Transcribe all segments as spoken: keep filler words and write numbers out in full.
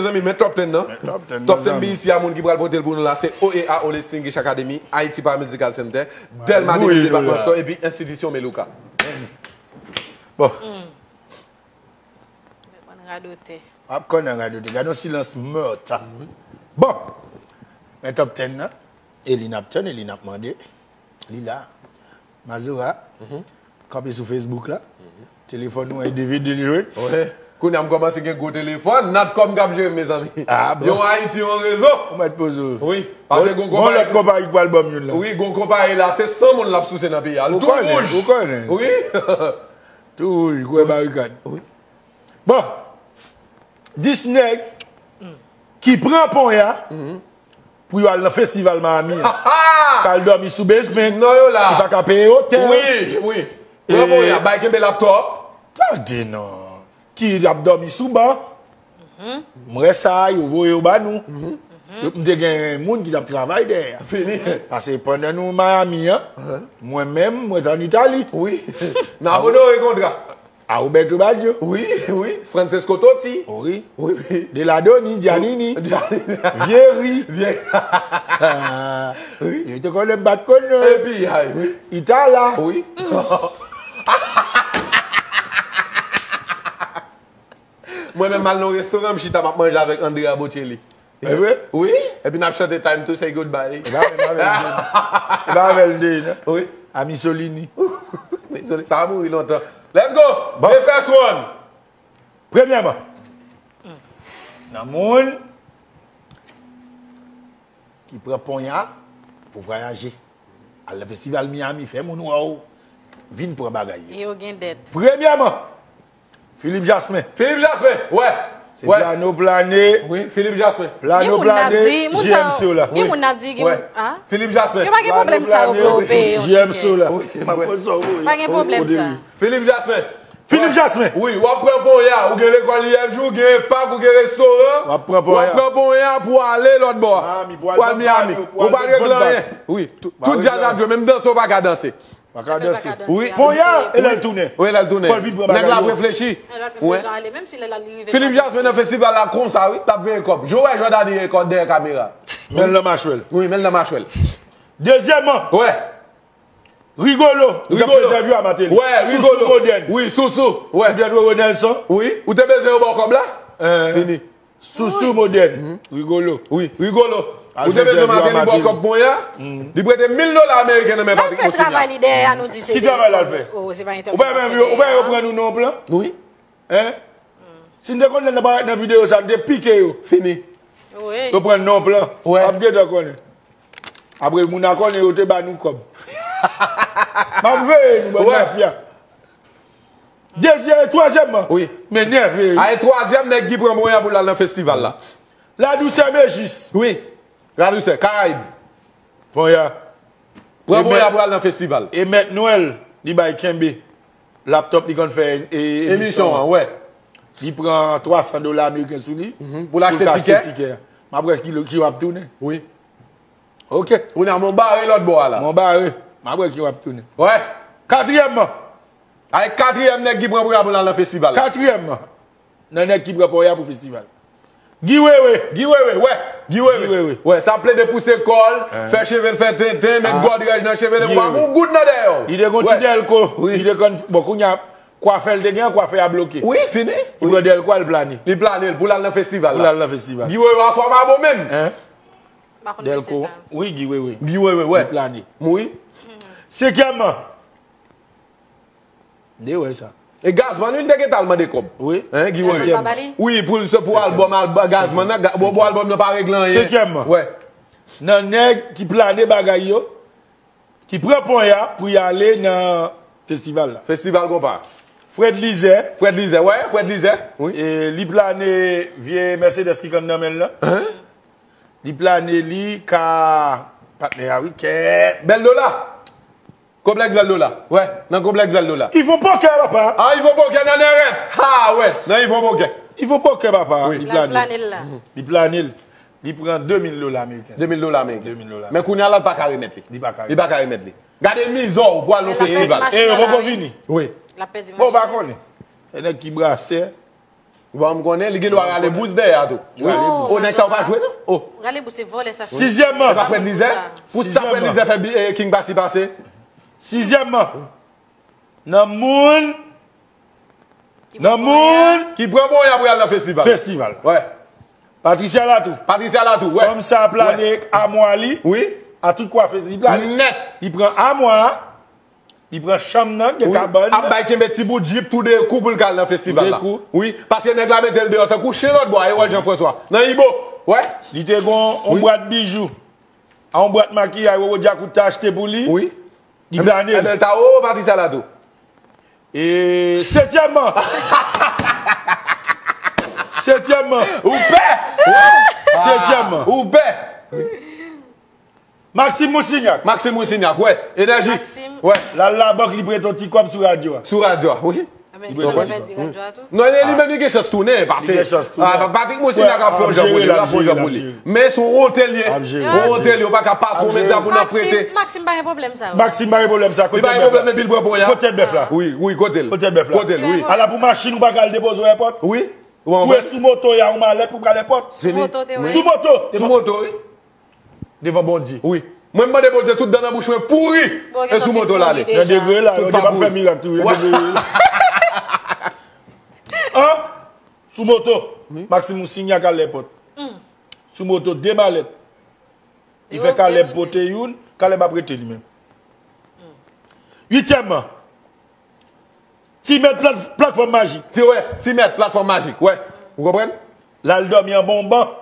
Mezanmi, men top ten nan. Top ten, top ten mezanmi. B E T a, moun ki pral pote l pou nou la, se O E A All English Academy, Haiti Paramedical Center, Delma de mil Department Store, epi Enstitisyon Melouka. Bon. Mwen radote. Ap konnen radote. Gade yon silans mòta. Bon. Men top ten nan. E li n ap tann, e li n ap mande. Li la. Mazora. Kanpe sou Facebook la. Telefòn nou an D V D li jwenn. Wi. Kounye a m kòmanse gen gwo telefòn. Natcom k ap jere m, mezanmi. Ah, bon. Yon Ayiti, yon rezo. Ou mèt poze w. Wi. Pase gon konpayi. Gon lòt konpayi k pral ban m youn la. Wi, gon konpayi la. Se san moun l ap souse nan peyi a. L tou wouj. Ou konnen. Wi. Tou wouj, kwè barikad. Wi. Bon. Dis nèg ki pran ponya pou yo al nan festival Miami an. K al dòmi sou basement. Non, yo la. Ki pa ka peye otèl. Wi, wi. Pran ponya, bay kenbe laptop. Tande non. Ki ap dòmi sou ban. M wè sa, yo voye yo ba nou. M te gen moun ki t ap travay dèyè. Fini. Pase pandan nou Miami an, mwen menm, mwen t ann Itali. Wi. Napoli, wi, kontra. A Roberto Baggio. Wi, wi. Francesco Totti. Wi. Wi, wi. Deladoni, Giannini. Vieri. Vieri. Wi. Yo te konnen bat konnen. Epi, ay, wi. Itala. Wi. Mwen menm m al nan yon restoran, m chita, m ap manje avèk Andrea Bocelli. E vre? Wi. Epi n ap chante Time to Say Goodbye. E pa avè l m te ye, non? Wi. A Mussolini. Sa a mouri lontan. Let's go! Bon. The first one. Premyèman, nan moun ki pran ponya pou vwayaje, al nan festival Miami, fè moun wè w, vin pran bagay yo. E yo gen dèt. Premyèman, Philippe Jasmin. Philippe Jasmin, wè. Se Plano Plane. Wi, Philippe Jasmin. Plano Plane, J M C la. Gen moun ap di, gen moun, a? Philippe Jasmin. Yo pa gen pwoblèm sa yo pou yo peye yon tikè. J M C la. Pa gen pwoblèm sa. Philippe Jasmin. Philippe Jasmin. Wi, w ap pran ponya, ou gen lekòl I F J, ou gen pak, ou gen restoran. W ap pran ponya. W ap pran ponya pou ale lòt bò a. Pou al Miami. Ou pa regle anyen. Wi, tout djaz ap jwe, menm danse ou pa ka danse. Pa ka danse. Wi. Ponya, e lè l tounen. Wi, lè l tounen. Fò l vin pran bagay yo. Nèg la ap reflechi. Philippe Jasmin nan festival la konsa, wi, l ap veye kòb. Jan w wè Jordany ye kòb dèyè kamera. Men l nan machwè l. Wi, men l nan machwè l. Dezyèmman. Wè. Rigolo. Rigolo. Ou t ap fè entèvyou a Martelly. Wè, Rigolo. Sousou modèn. Wi, Sousou. Wè. Ou te dwe wè Nelson. Wi. Ou te bezwen yo ba w kòb la? Fini. Sousou modèn. Rigolo. Wi, Rigolo. Ou te bezwen Martelly ba w kòb ponya? Li prete mil dola ameriken nan men Patrick Consignac. L ap fè travay li dèyè a, nou di se. Ki travay l al fè? Ou pa menm yo pran nou nan yon plan? Wi. Hein? Si n te konn lè n ap parèt nan videyo sa, n te pike yo. Fini. Yo pran n nan plan. Ap gentan konnen. Apre moun a konnen yo te ba nou kòb. M ap veye nou, bann mafya. Dezyè, twazyèmman. Wi. Men nève wi. Ae twazyèm nèg ki pran ponya pou l al nan festival la. Ladousè Mejis. Wi. Ladousè, Karayib. Ponya. Pran ponya pou al nan festival. E mèt Nwèl, li bay kenbe. Laptop li konn fè emisyon an, wè. Li pran twa san dola ameriken sou li. Pou l achte tikè. M ap wè ki w ap tounen. Wi. Ok. Kounye a, men w bare lòt bò a la. Men w bare. M ap wè ki w ap tounen. Wè. Katriyèmman. Ay, katriyèm nèg ki pran ponya pou l al nan festival la. Katriyèmman. Nan nèg ki pran ponya pou festival. Guy Wewe. Guy Wewe, wè. Guy Wewe. Wè, sa plede pouse kò l, fè cheve l fè tenten, met gòdrèj nan cheve l, epi w pa gen yon goud nan dèyè w. Li te gon ti dèlko. Li te konn, bon, kounye a, kwafè l te gen an, kwafè a bloke. Wi, fini. Li pran dèlko a, l plane. Li plane l pou l al nan festival la. Pou l al nan festival. Guy Wewe anfòm a bon menm. Dèlko, wi, Guy Wewe. Guy Wewe, wè. Li plane. Wi. Senkyèmman, M te wè sa. E Gazman, wi, li te gentan al mande kòb. Wi. Hein, Guy Wewe. Wi, pou, pou albòm, albòm, Gazman nan, bon, bon, albòm nan pa regle anyen. Senkyèmman. Wè. Nan nèg ki plane bagay yo, ki pran ponya pou y ale nan festival la. Festival konpa. Fred Lizè. Fred Lizè, wè, Fred Lizè. Wi. E li plane vye Mercedes ki konn nan men l lan. Hein? Li plane li ka patnè a wi kèt. Bèl dola. Konplèks Bèl Dola. Wè, nan konplèks Bèl Dola. Ils vont poker, papa. Ah, ils vont poker nan Nèrèt. Ha, wè, nan ils vont poker. Ils vont poker, papa. Wi. Li plane. L ap plane l la. Li plane l. Li pran de mil dola ameriken. De mil dola ameriken. De mil dola. Men kounye a la, l pa ka remèt li. Li pa ka remèt. Li pa ka remèt li. Gade mizè w pou al nan festival. E yo poko vini. Wi. L ap pèdi machin. Bon, ou pa konnen. E nèg ki brasè. Bon, m konnen, li gen dwa rale bous dèyè a tou. Wi. Non, O, nèg sa yo pa jwe, non? O. Rale bous, se vòlè sa. Sizyèmman. Sa fè lizè? Pou sa fè lizè fè bi- eh, King Pasi pase? Sizyèmman. Nan moun. Nan moun. Ki pran bon y ap al nan festival. Festival. Wè. Patricia Latou. Patricia Latou, wè. Fanm sa plane amwa li. Wi. A tout kwa festival. Li plane. Nèt. Li pran amwa. Li pran chanm nan, gen Wi. kabann. Ap bay kenbe ti bout jip tou de kou pou l ka al nan festival la. Tou de kou. Wi. Paske nèg la mete l deyò tankou chen lòt bò a Erol Jean François. Nan Ibo. Wè. Li te gon on bwat bijou. A on bwat makiyaj Roro Djakout te achte pou li. Wi. Li plane. Ebyen, l ta o Patricia Latou. E setyèmman. Setyèmman. Ou pè. Setyèmman. Ou pè. Maxime Moussignac. Maxime Moussignac, wè. Enèji. Maxime. Wè. L al labank, li prete yon ti kòb sou radyo a. Sou radyo a, wi. Amen, li pèdi radyo a tou. Non, li menm li gen chans tounen, paske Li gen chans tounen. ah, Patrick Moussignac ap fè yon jan pou li, ap fè yon jan pou li. Men sou wote li ye. Ap jere. Wote li, yo pa ka pa konnen sa pou nan prete. Maxime pa gen pwoblèm sa. Maxime pa gen pwoblèm sa. Li pa gen pwoblèm epi l pran pon ya. Kote tèt bèf la? Wi, wi, kote l, wi. Kote tèt bèf la? Kote l, wi. Ala pou machin ou pa ka al depoze w èpòt? Wi. Ou e sou moto ya, ou malèt pou pral èpòt? Sou moto te wè. Sou moto. Sou moto, wi. Devan Bondye. Wi. Mwen m mande Bondye tout dan nan bouch mwen pouri. E sou moto l ale. Nan degre la, yo te pa fè mirak tou. Nan degre la. An? Sou moto. Maxime Moussignac al èpòt. Sou moto, de malèt. Li fè Caleb pote youn, Caleb ap rete li menm. Uityèmman, Ti Mèt plat- platfòm majik. Ti wè, Ti Mèt platfòm majik, wè. Ou konprann? L al dòmi anba yon ban.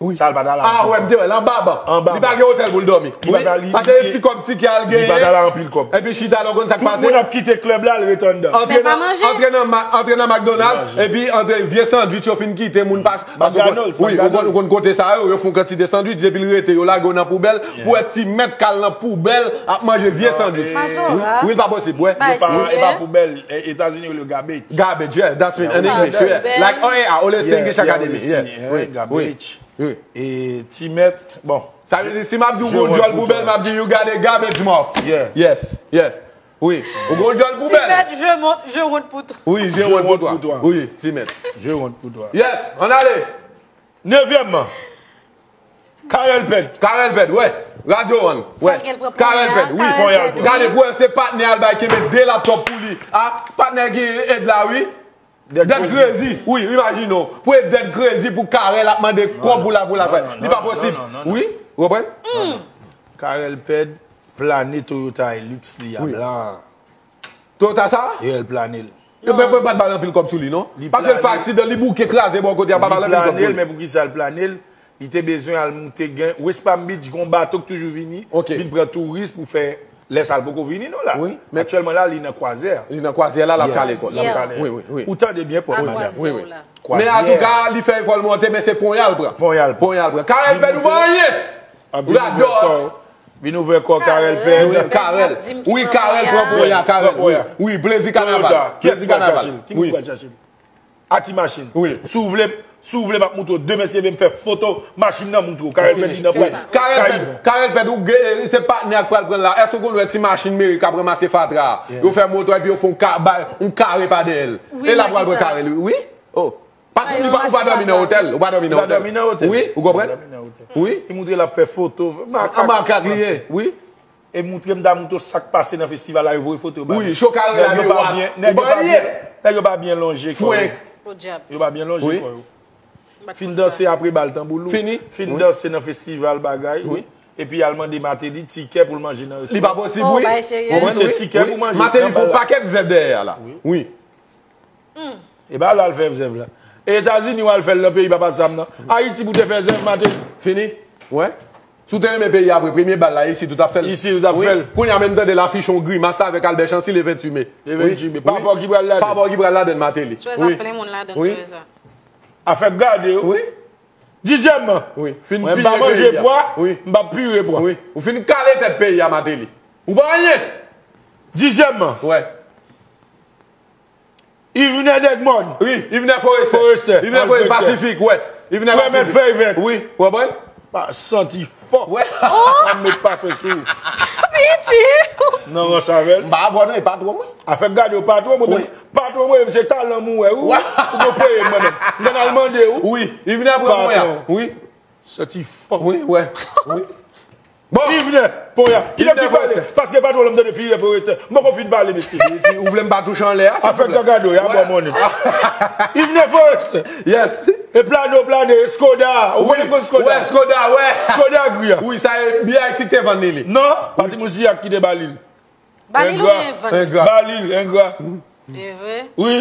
Wi. Sa l pa t al Ah, wè, m te wè, l anba ban. Anba Li pa ban. Gen otèl pou l dòmi. Li pa t al- Paske ti kòb ti kè al Li pa t al genyen. Anpil kòb. Epi chita la, ou konn sa k Tout pase? Moun ap kite klèb la, al rete anndan. Antre Men pa nan manje. Antre nan ma- antre nan McDonald's, epi antre vye sandwich yo fin kite, moun pa. McDonald's, Wi, ou konn- McDonald's. ou konn kote sa yo, yo fè yon kantite sandwich, depi l rete, yo lage yo nan poubèl, pou wè Ti Mèt k al nan poubèl, ap manje vye sandwich. Mazora. Wi, l pa posib, wè. Bay Pa, e pa serye. Poubèl, e- Etazini yo rele yo garbage. Garbage, yeah, that's mean in English, yeah. Like, oh yeah, I always say English Academy, yeah. Wi, wi. Garbage. E Ti Mèt, bon. Sa vle di, si m ap di w gon djòl poubèl, m ap di you got a garbage mouth. Yeah. Yes, yes. Wi. Ou gon djòl Ti poubèl. Mèt, je monte, je honte pou tou. Wi, je Je honte honte pou pou toi. toi. Wi, Ti Mèt. Je honte pou toi. Yes, ann ale. Nevyèmman, Carel Pèd. Carel Pèd, wè. Radio One, wè. Sa gen l pran Carel ponya, Pèd, wi. Carel Pèd. Gade, pou wè se patnè al bay kenbe de laptop pou li. Ah, patnè gen èd la, wi. Dead Crazy. Wi, imajine w. Pou e Dead Crazy pou Carel ap mande kòb pou la pou la fè. Li pa posib. Wi, ou konprann? Carel Pèd plane Toyota Hilux li a blan. Toyota sa? E l plane l. Yo pa pa t ba l anpil kòb sou li, non? Paske l fè aksidan, li bouke kraze bò kote a, pa ba l anpil kòb Plane l, pou li. Men pou ki sa l plane l? Li te bezwen al moute gen West Palm Beach, gon bato k toujou vini, Ok. Vin pran touris pou fè. Lè sa l poko vini non la. Wi, men- Aktyèlman la, li nan Kwazyè. Li nan Kwazyè la, l ap kale kòb. Kwazyè. Wi, wi, wi. Ou tande byen, pòt A madanm. Kwazyè w la. Men an tou ka, li fè efò l monte, men se ponya l pran. Ponya l pran. Ponya l pran. Carel Pèd ou pa anyen. Ap vin ouvè kò. Vin ouvè kò Carel Pèd. Wi, Carel. Wi, Carel pran ponya, Carel. Wi, wi, plezi kanaval. Kiyès Plezi ki pral kanaval. chache l? Ki moun ki pral chache l? A ki machin? Wi. Si w vle, si w vle, m ap montre w de mesye, vin fè foto machin nan montre w. Carel Pèd li nan pwèt. Carel Pèd, Carel Pèd, ou gen- se patnè a k pral pran la. Èske w konn wè ti machin meri k ap ranmase fatra a? Yo fè moto epi yo fè yon ka- ba- yon kare pa dèyè l. E l ap pral pran Carel, wi. Oh. Paske ou pa ou pa dòmi nan otèl. Ou pa dòmi nan otèl. Wi, ou konprann? Wi. Li montre l ap fè foto. An makak li ye, wi. E montre m ta montre w sa k pase nan festival la, yo voye foto ba nou. Wi, cho kare la, Nèg yo yo pa pa- byen, ou nèg yo pa pa ye. Byen, nèg yo pa byen lonje kò yo. Fwenk. O dyab. Yo pa byen lonje Wi. kò yo. Fin danse apre bal tanboulou. Fini. Fin danse nan festival bagay. Wi. Epi al mande Martelly tikè pou l manje nan Li pa posib, Oh, wi. bay serye. Wi, se Wi, tikè wi. pou manje. Martelly Nan fè yon bal la. Pakèt zèv dèyè a la. Wi. E ba la l fè zèv la. E Etazini w al fè l nan peyi papa zam nan. Ayiti pou te fè zèv Martelly. Fini. Wè. Si w te renmen peyi a vre, premye bal la, isit ou t ap fè l. Isit ou t ap fè l. Kounye a menm tande l afiche yon grimas la avèk Albert Chancy le venntuit me. Le venntuit me. Pa fò ki pral la. Pa fò ki pral ladan Martelly. Trèza plen moun ladan Trèza. Afè gade yo. Wi. Dizyèmman. Wi. Fin Mwen m pire pa manje peyi a. Pwa, Wi. M pa pire Pwa. Wi. Ou fin kale tèt peyi a, Martelly. Ou pa anyen. Dizyèmman. Wè. Yvener Degmond. Wi, Yvener Forester. Forester. Yvener Forester Pasifik, wè. Yvener Frè mèt fè event. Wi, ou konprann? Pa santi fò. Wè. Pa met pa fè sou. Piti. Nan rans avè l. M pa avò non, e pa twò mwen. Afè gade yo pa twò mwen. Wi. Patwon mwen, se talan m ou wè, ou, ou peye mwen menm. M t al mande ou. Wi, li vin apre mwen. Patwon. Wi. Santi fò. Wi, wè. Wi. Bon. Li vin, pon ya. Li vin pale. Paske patwon la m tande Fivre Forester. M poko fin pale, mesye. Ou vle m pa touche anlè a? Afè kagado, ya bon monnen. Li vin Forester. Yes. E plane, plane, Skoda. Ou konnen kon Skoda? Wè, Skoda, wè. Skoda gri a. Wi, sa e B I C te vann li. Non, pati moun si ak ki te ba li l. Ba li l oubyen vann li? Engra. Ba li l, engra. E vre? Wi.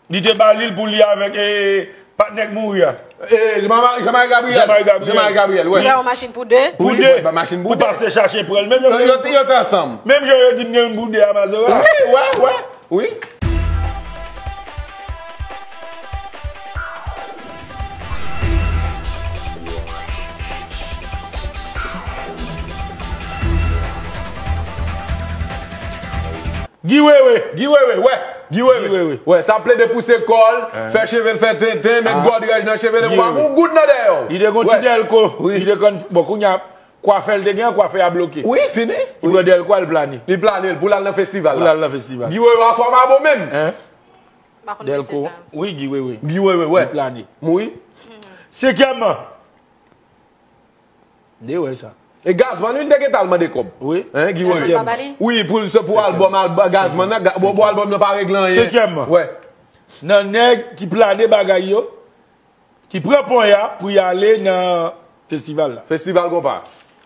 Li te ba li l pou li avèk, eh, patnè k mouri a. Eh, Jean-Marie, Jean-Marie Gabriel. Jean-Marie Gabriel. Jean-Marie Gabriel, wè. Li ba yon machin pou de? Pou de. Wi, ba machin pou de. Pou pase chache pran l. Menm yo, yo, yo te ansanm. Menm jan yo di m gen youn pou de a Mazora. Wi, wè, wè. Wi. Guy Wewe. Guy Wewe, wè. Guy Wewe. Guy Wewe. Wè, sa plede pouse kò l, fè cheve l fè tenten, met gòdrèj nan cheve l, epi pa yon goud nan dèyè w. Li te gon ti dèlko. Wi. Li te konn, bon, kounye a, kwafè l te gen, kwafè a bloke. Wi, fini. Li pran dèlko a, l plane. Li plane l pou l al nan festival la. Pou l al nan festival. Guy Wewe anfòm a bon menm. Hein? Dèlko. Wi, Guy Wewe. Guy Wewe, wè. Li plane. Wi. Senkyèmman, de wè sa. E Gazman, wi, li te gentan al mande kòb. Wi. Hein, Guy Wewe. Gazman pa ba li? Wi, pou, pou albòm, albòm, Gazman nan, ga-, bon, bon, albòm nan pa regle anyen. Senkyèmman. Wè. Nan nèg ki plane bagay yo, ki pran pon ya pou y ale nan festival la. Festival konpa.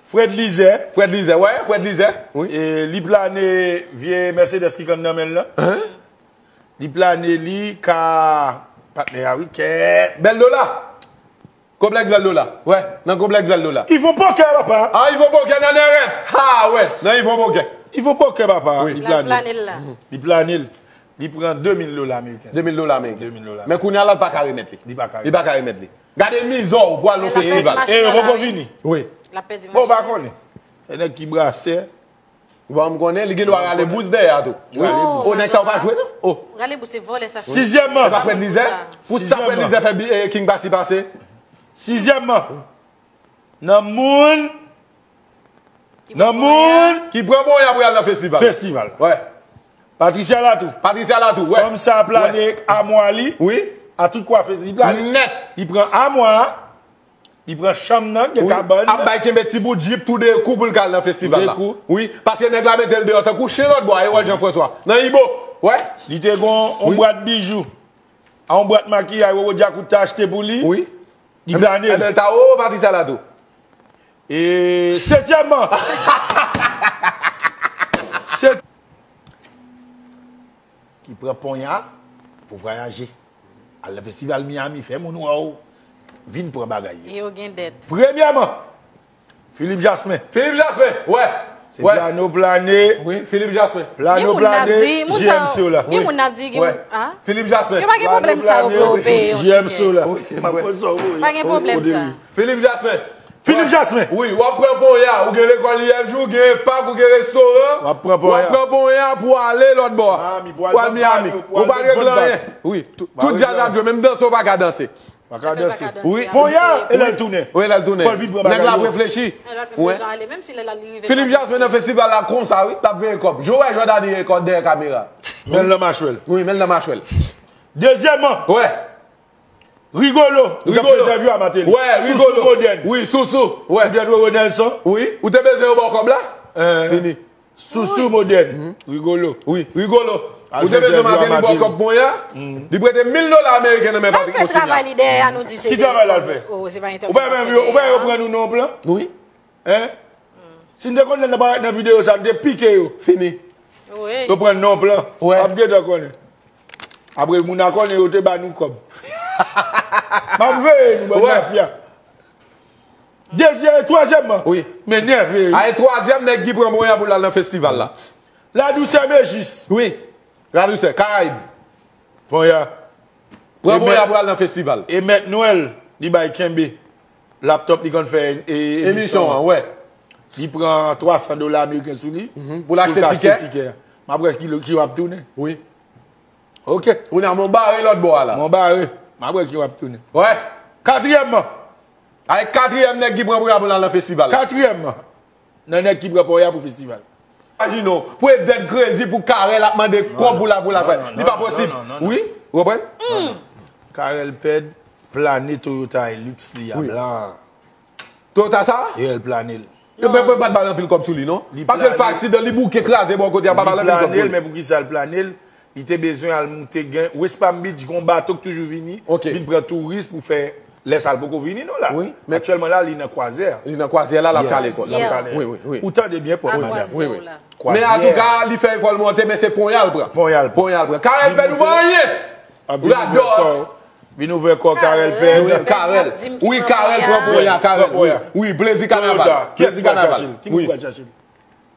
Fred Lizè. Fred Lizè, wè, Fred Lizè. Wi. E li plane vye Mercedes ki konn nan men l lan. Hein? Li plane li ka patnè a wi kèt. Bèl Dola. Konplèks Bèl Dola. Wè, nan konplèks Bèl Dola. Yvon Pokè, papa. Ah, Yvon Pokè nan nèrèt. Ha, wè, nan Yvon Pokè. Yvon Pokè, papa. Wi. Li plane l la. Li plane l. Li pran de mil dola ameriken. De mil dola ameriken. De mil dola. Men kounye a la, l pa ka remèt li. Li pa ka remèt. Li pa ka remèt li. Gade mizè w pou al nan festival. E yo poko vini. Wi. L ap pèdi machin. Bon, ou pa konnen. E nèg ki brasè. Ou pa m konnen, li gen dwa rale bous dèyè a tou. Wi. Oh, nèg sa yo pa jwe non. Oh. Rale bous se vòlè sa. Sizyèmman. E pa Fred Lizè. Pou sa Fred Lizè fè bi-, eh, King Pasi pase. Sizyèmman. Nan moun. Nan moun. Ki pran pon ya pou y al nan festival. Festival. Wè. Patricia Latou. Patricia Latou, wè. Fanm sa plane amwa li. Wi. A tout kwafè, li plane. Nèt. Li pran amwa. Li pran chanm nan, gen kabann. Ap bay kenbe ti bout jip tou de kou pou l ka al nan festival la. Tou de kou. Wi, paske nèg la mete l deyò tankou chen lòt bò a, Erol Jean François. Nan Ibo, wè. Li te gon yon bwat bijou. A yon bwat makiyaj, Roro Djakout te achte pou li. Wi. Li plane l. Ebyen, l ta, oh, Patricia Latou. E setyèmman. Se ki pran pon ya pou vwayaje. Al nan festival Miami, fè moun wè w. Vin pran bagay yo. E yo gen dèt. Premyèman, Philippe Jasmin. Philippe Jasmin, wè. Se plane w plane. Wi, Philippe Jasmin. Plane w plane, J M C w la. Gen moun ap di, gen moun, ah? Philippe Jasmin. Yo pa gen pwoblèm sa yo pou yo peye yon tikè. J M C w la. M ap pran sa w voye. Pa gen pwoblèm sa. Philippe Jasmin. Philippe Jasmin. Wi, w ap pran pon ya, ou gen lekòl I F J, ou gen pak, ou gen restoran. W ap pran pon ya. W ap pran pon ya pou ale lòt bò a. Miami, pou al Miami. Ou pa regle anyen. Wi, tout djaz ap jwe, menm danse w pa ka danse. Pa ka danse. Wi. Pon ya, e lè l tounen. Wi, lè l tounen. Fò l vin pran bagay yo. Nèg la ap reflechi. Wi. Philippe Jasmin nan festival la konsa, wi, l ap veye kòb. Jan w wè Jordany veye kòb dèyè kamera. Men l nan machwè l. Wi, men l nan machwè l. Dezyèmman. Wè. Rigolo. Rigolo. Ou te fè entèvyou a Martelly. Wè, Rigolo. Sousou modèn. Wi, Sousou. Wè. Ou te dwe wè Rigolo. Wi, ou te bezwen yo ba w kòb la? Fini. Sousou modèn. Rigolo. Wi, Rigolo. Ou te bezwen Martelly ba w kòb pon ya? Li prete mil dola ameriken nan men Patrick Monsignat. L ap fè travay li dèyè a, nou di se. Ki travay l al fè? Oh, se pa entèvyou. Ou pa menm yo, ou pa yo pran nou nan plan? Wi. Hein? Si n te konn lè n ap parèt nan videyo sa, n te pike yo. Fini. Wi. Yo pran n nan plan. Wè. Ap gentan konnen. Apre moun a konnen yo te ba nou kòb. M ap veye nou, bann mafya. Dezyèm, twazyèmman. Wi. Men nève. A, e twazyèm nèg ki pran pon ya pou l al nan festival la. Ladousè Mejis. Wi. Ladousè, Karayib. Pon ya. Pran pon ya pou al nan festival. E Mèt Nwèl, li bay kenbe. Laptop li konn fè, e, emisyon an, wè. Li pran twa san dola ameriken sou li. Mhm. Pou l achte tikè. M ap wè ki, ki w ap tounen. Wi. Ok. Kounye a, men w bare lòt bò a la. Men w bare. M ap wè ki w ap tounen. Wè. Katriyèmman. Ay, katriyèm nèg ki pran pon ya pou l al nan festival la. Katriyèmman. Nan nèg ki pran pon ya pou festival. Imajine w, pou e dead crazy pou Carel ap mande kòb pou la pou la fè. Li pa posib. Wi, ou konprann? Carel Ped plane Toyota Hilux li a blan. Toyota sa? Yo el plane l. Yo pa pa t ba l anpil kòb sou li non. Paske l fè aksidan, li bouke kraze bò kote a, pa ba l anpil kòb pou li. Men pou kisa l plane l? Li te bezwen al moute gen West Palm Beach, gon bato k toujou vini, vin pran touris pou fè lè sa l poko vini non la. Aktyèlman la li nan Kwazè. Li nan Kwazè la, l ap kale kòb. Wi, wi, wi. Ou tande byen pwòp madanm. Men antouka, li fè efò l monte, men se ponya l pran. Ponya l pran. Ponya l pran. Carel Ped ou pa anyen. Radòt. Vin ouvè kò Carel Ped. Wi, Carel. Wi, Carel pran ponya, Carel. Wi, plezi kanaval. Plezi kanaval. Wi.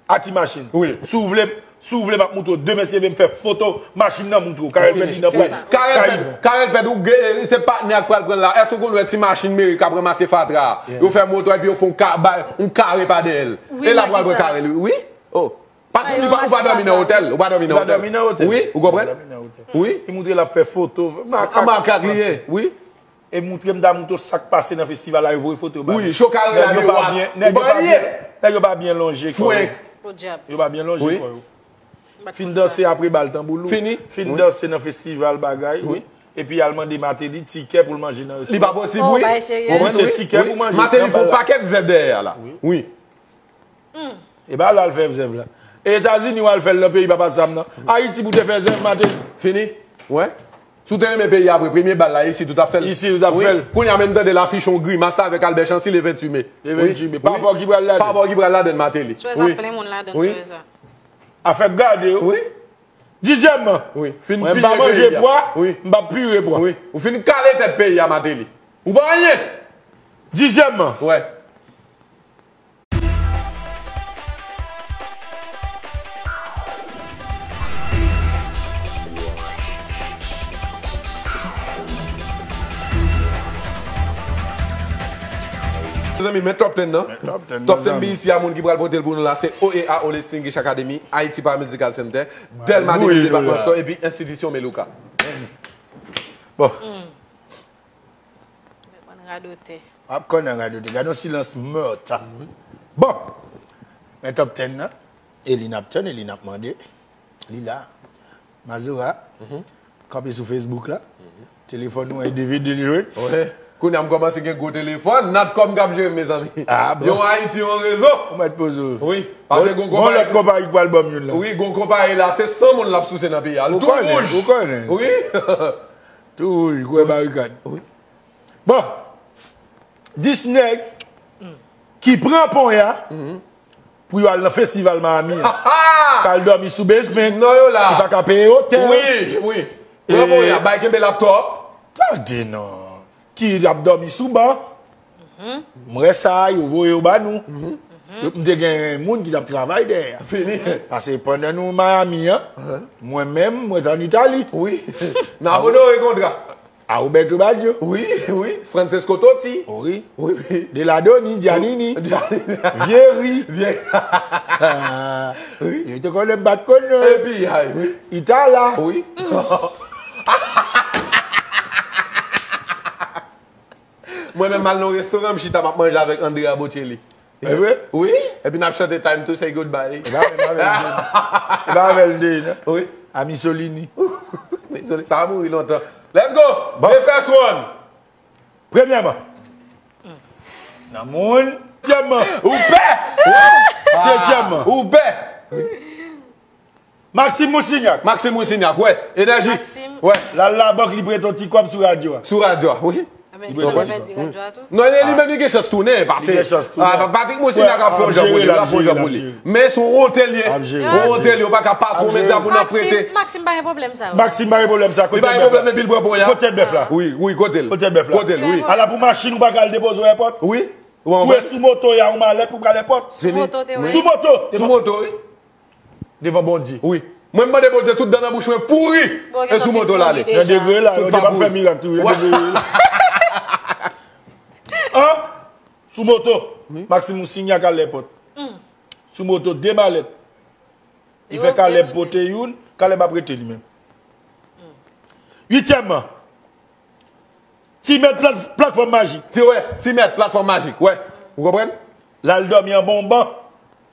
A ki machin? Wi. Si w vle, si w vle m ap moutre w de mesye vle m fè foto machin nan moutre w. Carel Ped li nan pway. Carel Ped, Carel Ped ou gen, se patnè a k pral pran l la. Èske w konn wè ti machin meri k ap ranmase fatra a? Yo fè moto epi yo fè yon ka, bay, yon kare pa dèyè l. E l ap pral pran Carel wi. Wi. Oh. Paske ou pa, ou pa dòmi nan otèl. Ou pa dòmi nan otèl. Wi, ou konprann? Wi. Li moutre l ap fè foto. Makak. Makak li ye, wi. E moutre m ta moutre w sa k pase nan festival la, yo voye foto yo ba nou. Wi, cho kare la yo wap. Ou pa anyen. Nèg yo pa byen lonje kò yo. Yo pa byen lonje kò yo. Fin danse apre bal tanbou lou. Fini. Fin danse nan festival bagay. Epi al mande Martelly tikè pou l manje nan restoran. Li pa posib wi. Ou konprann wi. Se tikè pou manje. Martelly fè yon pakèt zèv dèyè a la. Wi. E pa la l fè zèv la. E Etazini w al fè l nan peyi papa Sam nan. Ayiti pou te fè zèv Martelly. Fini. Wè. Si w te renmen peyi a vre, premye bal la isit ou t ap fè l. Isit ou t ap fè l. Kounye a menm tande l afiche yon grimas la avèk Albert Chancy le venntuit me. Le venntuit me. Pa vò ki pral ladan. Pa vò ki pral ladan Martelly. Trezò ap plen moun ladan trezò. Afè gade w. Wi. Dizyèmman. Wi. Fin piye peyi a. Mwen pa manje pwa, m p ap pire pwa. Wi. Ou fin kale tèt peyi a Martelly. Ou pa anyen. Dizyèmman. Wè. Mezanmi, men Top ten nan. Top ten, B E T a, moun ki pral pote l pou nou la, se O E A Holistic English Academy, Haiti Paramedical Center, Delma de mil Department Store, epi Enstitisyon Melouka. Bon. Ap konn nan radote. Gade yon silans mòtal. Bon. Men Top ten nan. E li n ap tann, e li n ap mande. Li la. Mazora. Kanpe sou Facebook la. Telefòn ou an D V D li jwenn. Kounye a m kòmanse gen gwo telefòn. Natcom k ap jere m, mezanmi. Yon Ayiti, yon rezo. Ou mèt poze w. Wi. Paske gon konpayi. Gon lòt konpayi k pral ban m youn la. Wi, gon konpayi la. Se san moun l ap souse nan peyi a. L tou wouj. Ou konnen. Wi. Tou wouj, kwè barikad. Wi. Bon, dis nèg ki pran ponya pou yo al nan festival Miami an. K al dòmi sou basement. Non, yo la. Ki pa ka peye otèl. Wi, wi. Pran ponya, bay kenbe laptop. Tande non. Ki ap dòmi sou ban. M wè sa, yo voye yo ba nou. M te gen moun ki t ap travay dèyè. Fini. Paske pandan nou Miami an, mwen menm, mwen t ann Itali. Wi. N ap onore kontra. A Roberto Baggio. Wi, wi. Francesco Totti. Wi. Wi, wi. Deladoni, Giannini. Giannini. Vieri. Vieri. Wi. Yo te konnen bat konnen. Epi, ay, wi. Itala. Wi. Mwen menm m al nan yon restoran, m chita m ap manje avèk Andrea Bocelli. E vre? Wi. Epi n ap chante Time to Say Goodbye. E pa avè l m te ye non. Wi. A Mussolini. Sa a mouri lontan. Let's go! Bon. The first one. Premyèman. Nan moun. Dezyèmman. Ou pè! Setyèmman. Ou pè! Maxime Moussignac. Maxime Moussignac, wè. Enèji. Maxime. Wè. L al labank, li prete yon ti kòb sou radyo a. Sou radyo a, wi. Li prete yon ti kòb. Non, li menm li gen chans tounen, pase. Li gen chans tounen. Patrick Moussignac ap fè yon jan pou li, ap fè yon jan pou li. Men se yon otèl li ye. Yon otèl li, ou pa ka patwon medya pou n ap prete. Maxime, Maxime pa gen pwoblèm sa yo. Maxime pa gen pwoblèm sa, kote bèf la? Kote bèf la? Wi, wi, kote l. Kote bèf la? Kote l, wi. Ala pou machin ou pa ka al depoze w èpòt? Wi. Ou wè sou moto y a yon malèt pou pral èpòt? Sou moto te wè. Sou moto. Sou moto, wi. Devan Bondye. Wi. Mwen m mande Bondye tout dan nan bouch mwen pouri. E sou moto l ale. Nan degre la, Bondye p ap fè mirak tou. Nan degre. An? Sou moto. Maxime Moussignac al èpòt. Sou moto, de malèt. Li fè Kalèb pote youn, Kalèb ap rete li menm. Uityèmman, Ti mèt plat, platfòm majik. Ti wè, ti mèt platfòm majik, wè. Ou konprann? L al dòmi anba yon ban.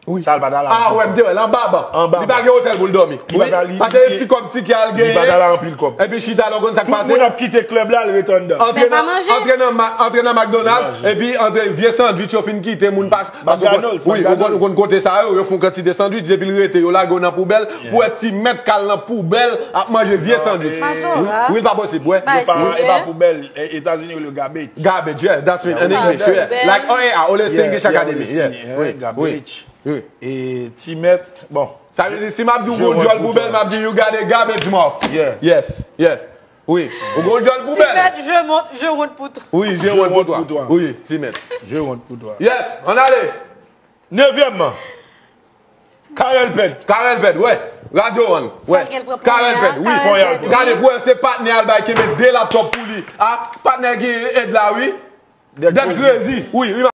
Sa l pa t al anpil kòb. Ah, wè, m te wè l anba ban. Anba ban. Li pa gen otèl pou l dòmi. Li pa t al, li, paske li, ti kòb ti ke al genyen. Li pa t al anpil kòb. Epi chita la, ou konn sa k pase? Tout moun ap kite klèb la, al ret anndan. Men pa manje. Antre nan, antre nan McDonald's, epi antre vye sandwich yo fin kite, moun pa, paske ou konn, wi, ou konn, ou konn kote sa yo, yo fè yon kantite sandwich, depi l rete, yo lage yo nan poubèl, pou wè ti mèt k al nan poubèl, ap manje vye sandwich. Wi, wi, li pa posib, wè. E pa, e pa poubèl, e, Etazini yo rele garbage. Garbage, yeah, that's mean, an English, yeah. Like, oh yeah, olè English Academy, yeah. Wi, wi. Wi. E ti mèt, bon. Sa vle di, si m ap di w gon djòl poubèl, m ap di, you got a garbage mouth. Yeah. Yes, yes. Wi. Ou gon djòl poubèl. Ti mèt, je monte, je wont pou twa. Wi, je wont pou twa. Wi, ti mèt. Je wont pou twa. Yes, ann ale. Nevyèmman. Karèl pèd. Karèl pèd, wè. Radio One, wè. Karèl pèd, wi. Gade, pou wè se patnè al bay kenbe de laptop pou li. Ah, patnè gen èd la, wi. Dèt krezi. Wi, wi.